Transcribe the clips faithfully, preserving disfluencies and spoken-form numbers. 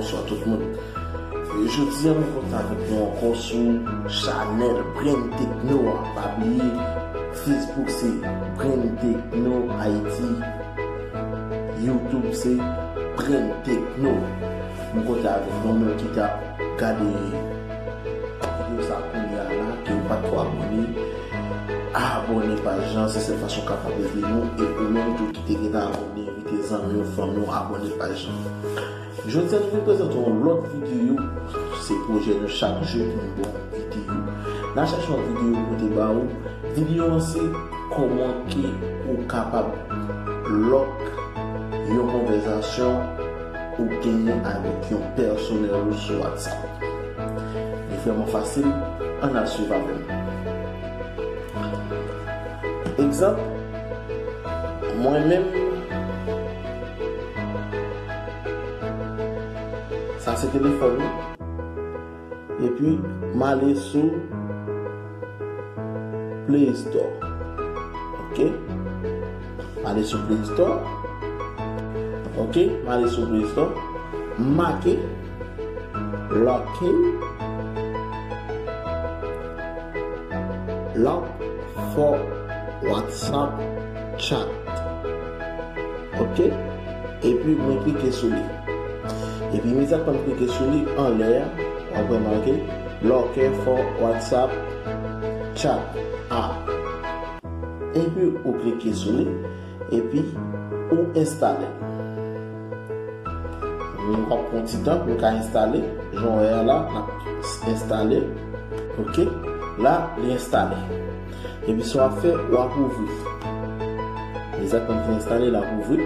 Bonswa tout moun. Jodi a nou kontan avèk nou ankò sou chanèl Brain Techno a. Pa bliye, Facebook se Brain Techno Haiti, YouTube se Brain Techno. Nou kontan avèk nou menm ki t ap gade videyo sa kounye a la, ke ou pa t ko abòne, abòne paj lan, se sèl fason w kapab ede nou, e ou menm tou ki te gentan abòne, envite zanmi w, fanmi w, abòne paj lan. Jodi a nou vin prezante yon lòt videyo, se pwojè nou chak jou pou nou ba w videyo. N a chèche yon videyo pou te ba ou, videyo an se kòman ke ou kapab lòk yon konvèzasyon ou genyen avèk yon pèsonèl ou sou WhatsApp. Li vrèman fasil, ann al swiv avè m. Egzanp, mwen menm, sa se telefòn mwen. Epi, m ale sou Play Store. Ok? M ale sou Play Store. Ok? M ale sou Play Store. M make locking, lock for WhatsApp chat. Ok? Epi mwen klike sou li. Epi imedyatman m klike sou li, anlè a, w ap wè make Locker for WhatsApp Chat app. Epi ou klike sou li, epi ou enstale l. Nou ap pran ti tan pou l ka enstale. Jan w wè a la, l ap enstale. Ok? La, li enstale. Epi sa w ap fè, w ap ouvri. Egzakteman, li enstale, l ap ouvri.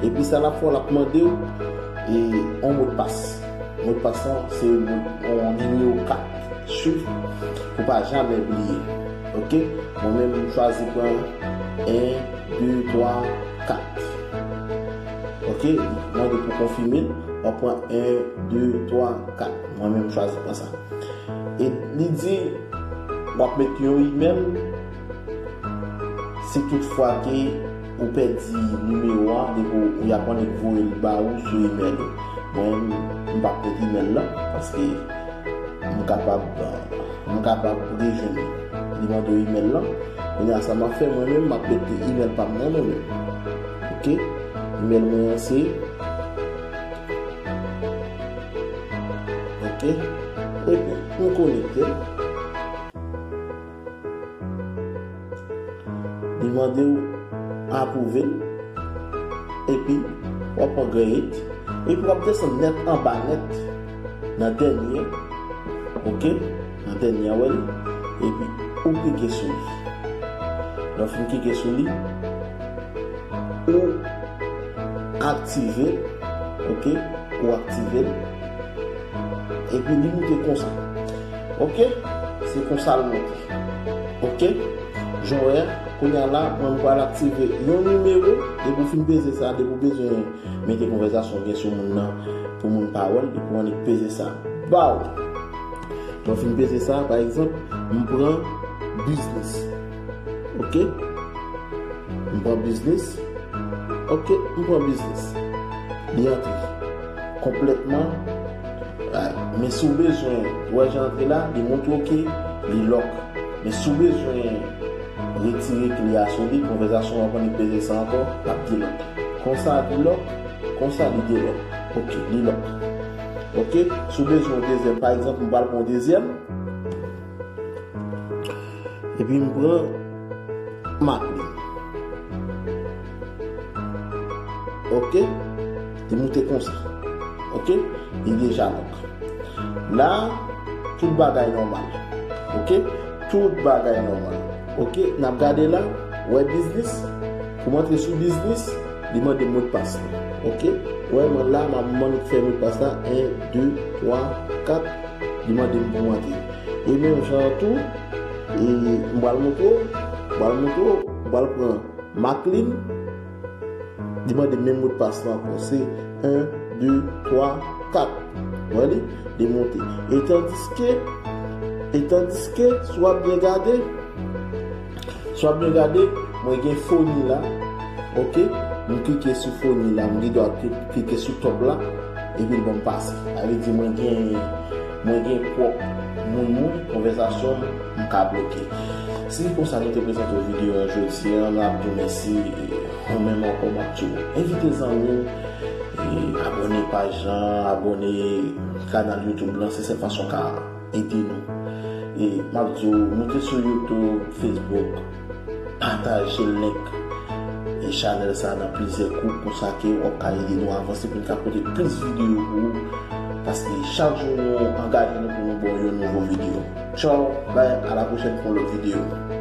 Epi sa l ap fè w, l ap mande w e, yon modpas. Modpas lan, se yon, yon nimewo kat chif pou pa jamè bliye. Ok? Mwen menm, m chwazi pran en, de, twa, kat. Ok? Li mande pou konfime l. W ap pran en, de, twa, kat. Mwen menm, m chwazi pran sa. E li di, w ap met yon imèl. Si tout fwa ke ou pèdi nimewo a, depi w, y ap annik voye l ba ou sou imèl ou. Mwen, m p ap met imèl lan, paske m kapab, m kapab rejwenn li. Li mande w imèl lan. Kounye a, sa m ap fè, mwen menm, m ap met imèl pa m nan, mwen menm. Ok? Imèl mwen an se, ok? Epi, m konekte. Li mande w apwouve l. Epi, w ap pran grenn it. Epi, w ap desann nèt anba nèt. Nan dènye. Ok? Nan dènye a, w wè li. Epi, ou klike sou li. Lè w fin klike sou li, ou aktive l. Ok? Ou aktive l. Epi li moute konsa. Ok? Se konsa l moute. Ok? Jan w wè a, kounye a la, mwen m pral aktive yon nimewo. Depi w fin peze sa, depi w bezwen mete konvèsasyon w gen sou moun nan, pou moun pa wè l, depi w annik peze sa. Baw! Lè w fin peze sa, pa egzanp, m pran biznis. Ok? M pran biznis. Ok, m pran biznis. Li antre konplètman. Ah, men si w bezwen wè jan antre la, li montre w ke li lòk. Men si w bezwen retire kle a sou li, konvèsasyon w ap annik peze sa ankò, l ap delòk. Konsa li lòk, konsa li delòk. Ok, li lòk. Ok, si w bezwen yon dezyèm, pa egzanp, m pral pran yon dezyèm. Epi m pran Maclean. Ok? Li moute konsa. Ok? Li deja lòk. La, tout bagay nòmal. Ok? Tout bagay nòmal. Ok? N ap gade la, wè biznis. Pou m antre sou biznis, li mande modpas la. Ok? Wè, mwen la, m ap, m annik fè modpas la. En, de, twa, kat. Li mande m pou m antre. E menm jan an tou, e m pral montre w, m pral montre w, m pral pran Maclean. Li mande menm modpas la ankò. Se en, de, twa, kat. Wè li? Li monte. E tandiske, e tandiske, si w ap byen gade, si w ap byen gade, mwen gen Phony la. Ok? M klike sou Phony la. M gen dwa kli-, klike sou top la. epi l ban m pase. Sa vle di mwen gen, mwen gen pwòp moun mwen, konvèsasyon m, m ka bloke. Se konsa nou te prezante w videyo an jodi a, n ap di w mèsi, e, ou menm ankò m ap di w. Envite zanmi w, e, abòne paj lan, abòne kanal YouTube lan, se sèl fason w ka ede nou. E m ap di w, moute sou YouTube, Facebook, pataje link e chanèl sa nan plizyè gwoup, konsa ke w ap ka ede nou avanse pou n ka pote plis videyo pou ou. Paske chak jou nou angaje nou pou nou ba w yon nouvo videyo. Tchaw, bay, a la pwochèn pou yon lòt videyo.